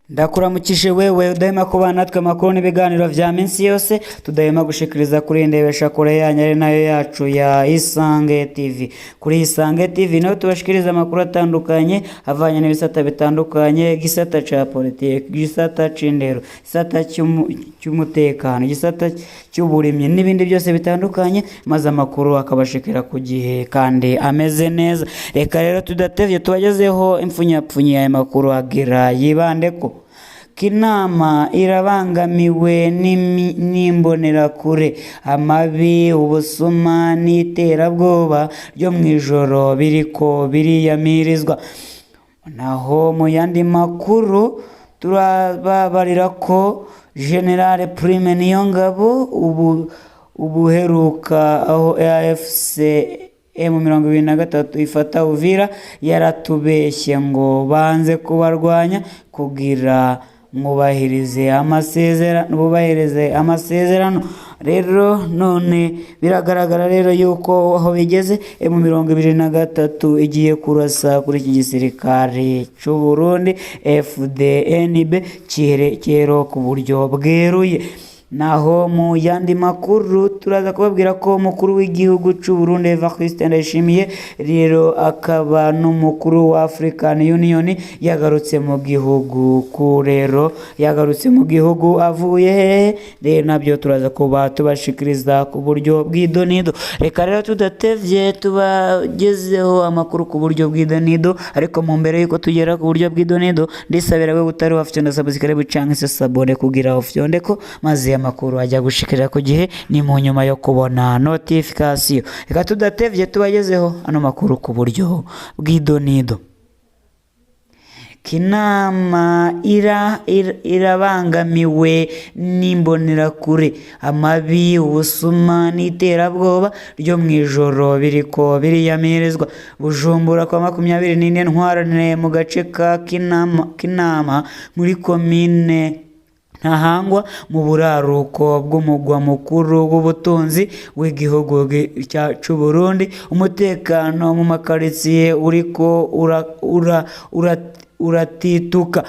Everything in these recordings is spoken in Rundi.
Ndakuramukije wewe udahema kubana natwe amakuru n'ibiganiro vya minsi yose tudahema gushikiriza kuri ndebesha kure yanyu ari nayo yacu ya Isange TV. Kuri Isange TV niho tubashikiriza amakuru atandukanye avanye n'ibisata bitandukanye, igisata ca politiki, igisata c'indero, igisata cy'umutekano, igisata cy'uburimyi n'ibindi byose bitandukanye, maze amakuru akabashikira ku gihe kandi ameze neza. Reka rero tudatevye tubagezeho impfunyapfunyi y'aya makuru agira yibandeko. Kinama irabangamiwe n'imbonerakure, amabi, ubusuma n'iterabwoba ryo mw'ijoro biriko biriyamirizwa. Naho mu yandi makuru turababarira ko General Prime Niyongabo ubu ubuheruka aho AFC M23 ifata Uvira yaratubeshye ngo banze kubarwanya kugira mwubahirize amasezerano, bubahirize amasezerano. Rero none biragaragara rero yuko aho bigeze M23 igiye kurasa kuri iki gisirikare c'u Burundi FDNB cyero ku buryo bweruye. Naho mu yandi makuru turaza kubabwira ko umukuru w'igihugu c'u Burundi Evariste Ndayishimiye rero akaba n'umukuru wa African Union yagarutse mu gihugu, ku rero yagarutse mu gihugu avuye hehe? Rero nabyo turaza kuba tubashikiriza ku buryo bw'idonido. Reka rero tudatevye tubagezeho amakuru ku buryo bw'idonido, ariko mu mbere yuko tugera ku buryo bw'idonido ndisabira wewe utari wafyonda subscribe canke se sabone kugira ufyondeko, maze amakuru ajya gushikira ku gihe ni mu nyuma yo kubona notification. Reka tudatevye tubagezeho ano makuru ku buryo bw'idonido. Kinama irabangamiwe n'imbonerakure, amabi, ubusuma n'iterabwoba ryo mw'ijoro biriko biriyamirizwa. Bujumbura kwa 24 Ntwarante mu gace ka Kinama muri komine Ntahangwa mu buraruko bw'umugwa mukuru w'ubutunzi w'igihugu c'u Burundi. Umutekano mu makaritsiye uriko uratituka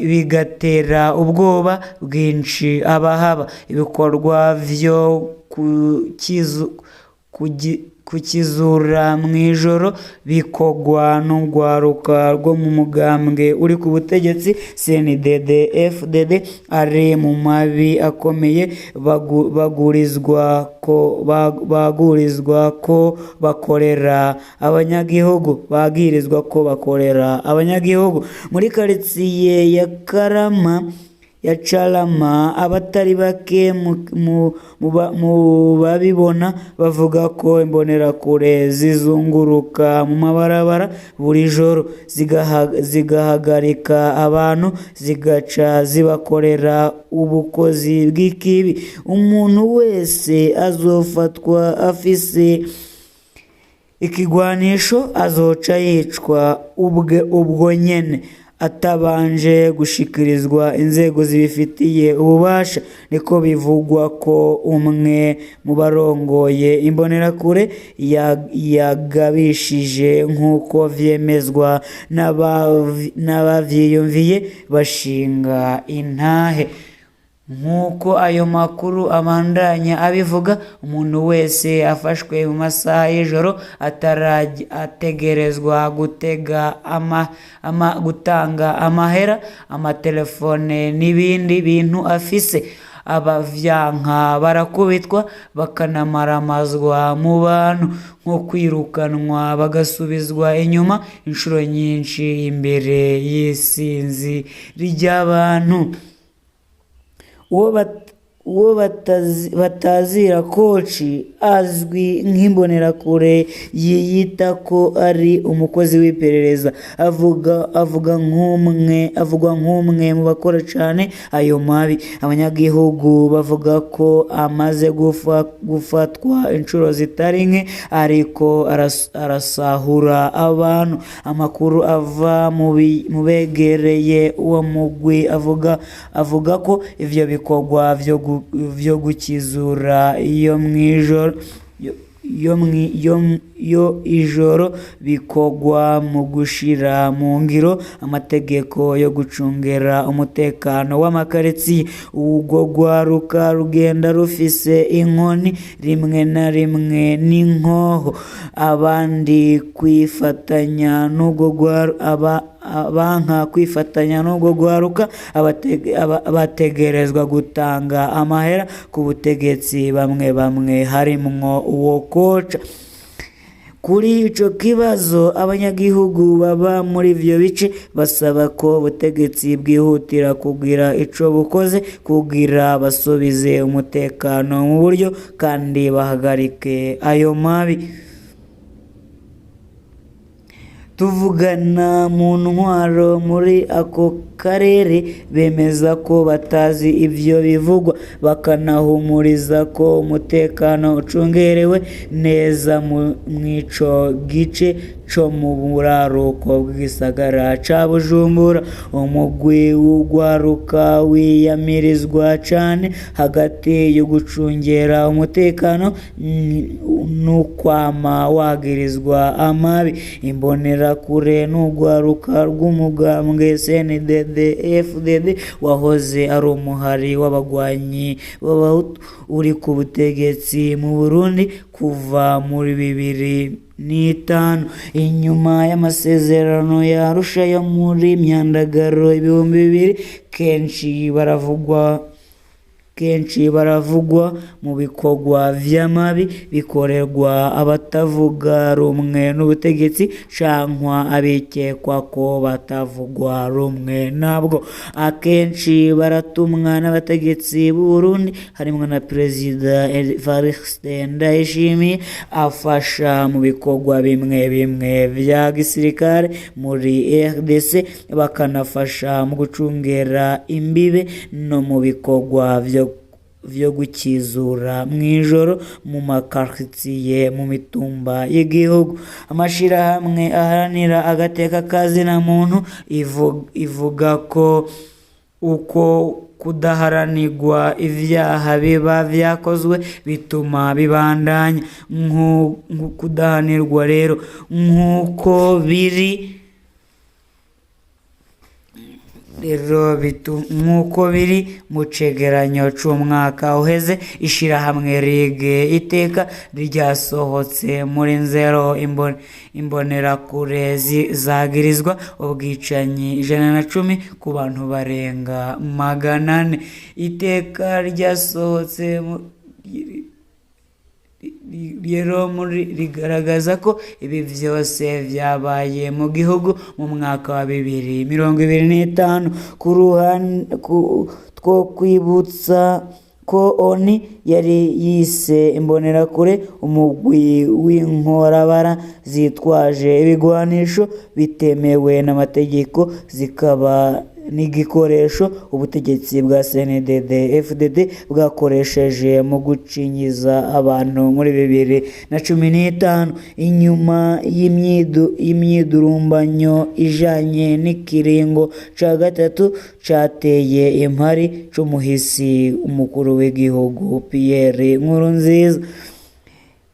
bigatera ubwoba bwinshi abahaba. Ibikorwa vyo kukizura mw'ijoro bikogwa n'urwaruka rwo mu mugambwe uri ku butegetsi CNDD FDD ari mu mabi akomeye, bagurizwa ko bakorera abanyagihugu, bagirizwa ko bakorera abanyagihugu. Muri karitsiye ya Karama ya Carama abatari bake mu babibona bavuga ko imbonerakure zizunguruka mu mabarabara buri joro zigahagarika abantu zigaca zibakorera ubukozi bw'ikibi. Umuntu wese azofatwa afise ikigwanisho azoca yicwa ubwo nyene atabanje gushikirizwa inzego zibifitiye ububasha. Niko bivugwa ko umwe mu barongoye imbonerakure yagabishije, nk'uko vyemezwa n'abavyiyumviye bashinga intahe. Nk'uko ayo makuru abandanya abivuga, umuntu wese afashwe mu masaha y'ijoro ategerezwa gutanga amahera, amatelefone n'ibindi bintu afise. Abavyanka barakubitwa bakanamaramazwa mu bantu, nko kwirukanwa bagasubizwa inyuma inshuro nyinshi imbere y'isinzi ry'abantu. Uwo batazira koci azwi nk'imbonerakure yiyita ko ari umukozi w'iperereza, avugwa nk'umwe mu bakora cane ayo mabi. Abanyagihugu bavuga ko amaze gufatwa inshuro zitari nke ariko arasahura abantu. Amakuru ava mu begereye uwo mugwi avuga ko ivyo bikorwa vyo gukizura iyo mw'ijoro, yo ijoro bikogwa mu gushira mu ngiro amategeko yo gucungera umutekano w'amakaritsiye. Urwo rwaruka rugenda rufise inkoni, rimwe na rimwe n'inkoho. Abandi kwifatanya n'urwo abanka kwifatanya n'urwo rwaruka bategerezwa gutanga amahera ku butegetsi, bamwe bamwe harimwo uwo koca. Kuri ico kibazo, abanyagihugu baba muri ivyo bice basaba ko ubutegetsi bwihutira kugira ico bukoze kugira basubize umutekano mu buryo kandi bahagarike ayo mabi. Tuvugana mu ntwaro muri ako karere bemeza ko batazi ivyo bivugwa, bakanahumuriza ko umutekano ucungerewe neza mw'ico gice co mu buraruko bw'igisagara ca Bujumbura. Umugwi w'urwaruka wiyamirizwa cane hagati yo gucungera umutekano n'ukwama wagirizwa amabi. Imbonerakure n'urwaruka rw'umugambwe CNDD-FDD wahoze ari umuhari w'abagwanyi b'abahutu uri ku butegetsi mu Burundi kuva muri 2005, inyuma y'amasezerano ya Arusha yo muri Myandagaro 2000. Kenshi baravugwa mu bikorwa vy'amabi bikorerwa abatavuga rumwe n'ubutegetsi cankwa abikekwa ko batavugwa rumwe nabwo. Akenshi baratumwa n'abategetsi b'u Burundi, harimwo na Perezida Evariste Ndayishimiye, afasha mu bikorwa bimwe bimwe vya gisirikare muri RDC, bakanafasha mu gucungera imbibe no mu bikorwa vyo gukizura mw'ijoro mu makaritiye, mu mitumba y'igihugu. Amashirahamwe aharanira agateka ka zina muntu ivuga ko uko kudaharanirwa ivyaha biba vyakozwe bituma bibandanya kudahanirwa. Rero nk'uko biri rero nk'uko biri mu cegeranyo c'umwaka uheze ishirahamwe Ligue Iteka ryasohotse muri Nzero, imbonerakure zagirizwa ubwicanyi 110 ku bantu barenga 400. Iteka ryasohotse rero muri rigaragaza ko ibi vyose vyabaye mu gihugu mu mwaka wa 2025. Ku ruhande two kwibutsa ko ONU yari yise imbonerakure umugwi w'inkorabara zitwaje ibigwanisho bitemewe n'amategeko, zikaba n'igikoresho ubutegetsi bwa CNDD FDD bwakoresheje mu gucinyiza abantu muri 2015, inyuma y'imyidurumbanyo ijanye n'ikiringo ca gatatu cateye impari c'umuhisi umukuru w'igihugu Pierre Nkurunziza.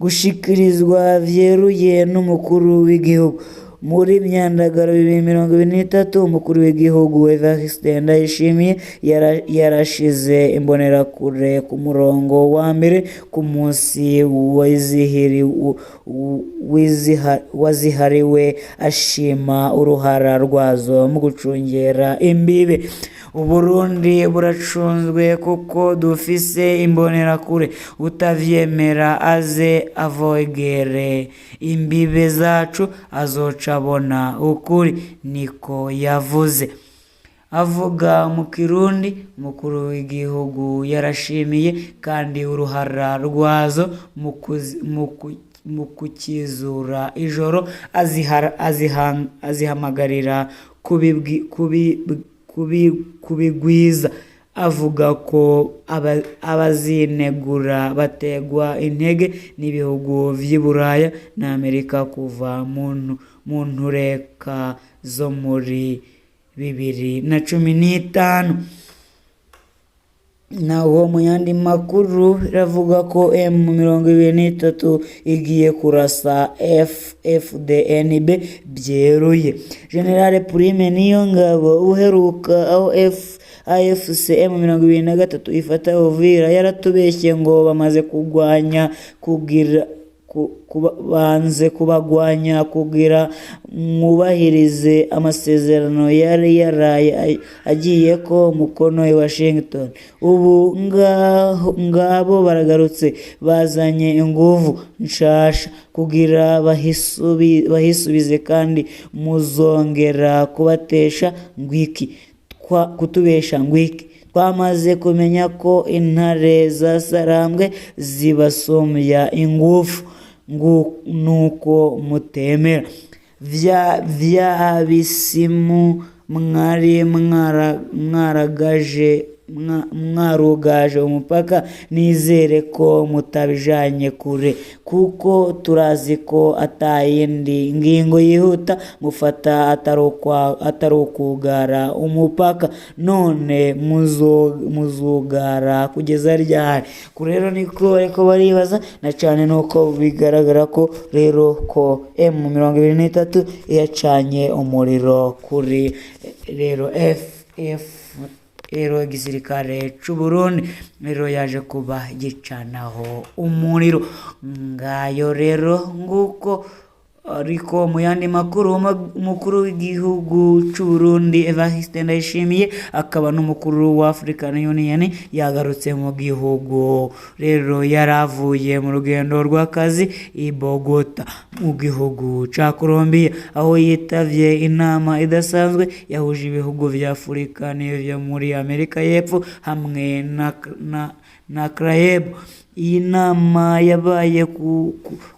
Gushikirizwa vyeruye n'umukuru w'igihugu muri Myandagaro 2023, umukuru w'igihugu Evariste Ndayishimiye yarashize imbonerakure ku murongo wa mbere ku munsi wazihariwe, ashima uruhara rwazo mu gucungera imbibe. Uburundi buracunzwe kuko dufise imbonerakure, utavyemera aze avogere imbibe zacu azoca abona ukuri, niko yavuze. Avuga mu Kirundi, umukuru w'igihugu yarashimiye kandi uruhara rwazo mu kukizura ijoro, azihamagarira kubigwiza, avuga ko abazinegura bategwa intege n'ibihugu vy'i Buraya na Amerika kuva mu ntureka zo muri 2015. Naho mu yandi makuru biravuga ko M23 igiye kurasa FDNB byeruye. General Prime Niyongabo uheruka aho AFC M23 ifata Uvira yaratubeshye ngo bamaze kugwanya kugira banze kubagwanya kugira mwubahirize amasezerano yari yaraye agiye ko mukono i Washington. Ubu ngabo baragarutse bazanye inguvu nshasha kugira bahisubize, kandi muzongera kubatesha ngwiki, kutubesha ngwiki. Twamaze kumenya ko intare za Sarambwe zibasumbya ingufu, nuko mutemera vya bisimu mwari mwaragaje mwarugaje umupaka. Nizere ko mutabijanye kure, kuko turazi ko atayindi ngingo yihuta mufata atari ukugara umupaka. None muzugara kugeza ryari? Ku rero niko ariko baribaza, na cyane nuko bigaragara ko rero ko M23 yacanye umuriro kuri rero FF rero igisirikare c'u Burundi rero yaje kuba gicanaho umuriro. Ngayo rero nguko. Ariko mu yandi makuru, umukuru w'igihugu c'u Burundi Evariste Ndayishimiye akaba n'umukuru wa African Union yagarutse mu gihugu. Rero yaravuye mu rugendo rw'akazi i Bogota mu gihugu ca Colombia, aho yitavye inama idasanzwe yahuje ibihugu vya Afurika n'ivyo muri Amerika y'Epfo hamwe na Caraïbes. Iyi nama yabaye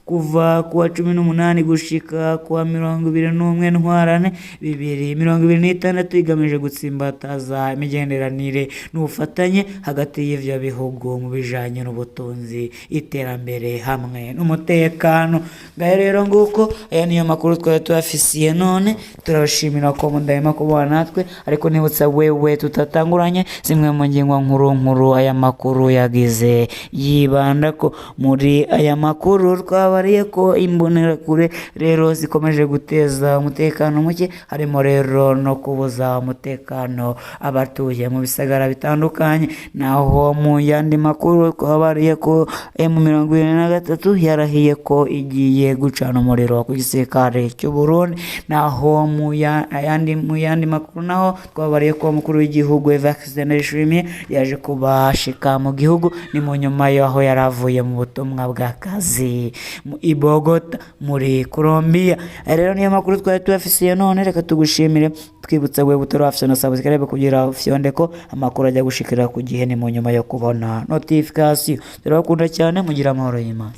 kuva kuwa 18 gushika kuwa 21 Ntwarante 2026, igamije gutsimbataza imigenderanire n'ubufatanye hagati y'ivyo bihugu mu bijanye n'ubutunzi, iterambere hamwe n'umutekano. Ngayo rero nguko, aya niyo makuru twari tubafisiye none. Turabashimira ko mudahema kubana natwe, ariko nibutsa wewe tutatanguranye zimwe mu ngingo nkuru nkuru aya makuru yagize yibanda ko. Muri aya makuru twabariye ko imbonerakure rero zikomeje guteza umutekano muke, harimo rero no kubuza umutekano abatuye mu bisagara bitandukanye. Naho mu yandi makuru twabariye ko M23 yarahiye ko igiye gucana umuriro ku gisirikare cy'u Burundi. Naho mu yandi makuru naho twabariye ko umukuru w'igihugu Evariste Ndayishimiye yaje kubashika mu gihugu, ni mu nyuma y'aho yari avuye mu butumwa bw'akazi i Bogota muri Colombia. Aya rero niyo makuru twari tubafisiye none. Reka tugushimire, twibutsa wewe utarafyonda na subscribe kugira ufyonde ko amakuru ajya gushikira ku gihe, ni mu nyuma yo kubona notification. Turabakunda cyane, mugira amahoro y'Imana.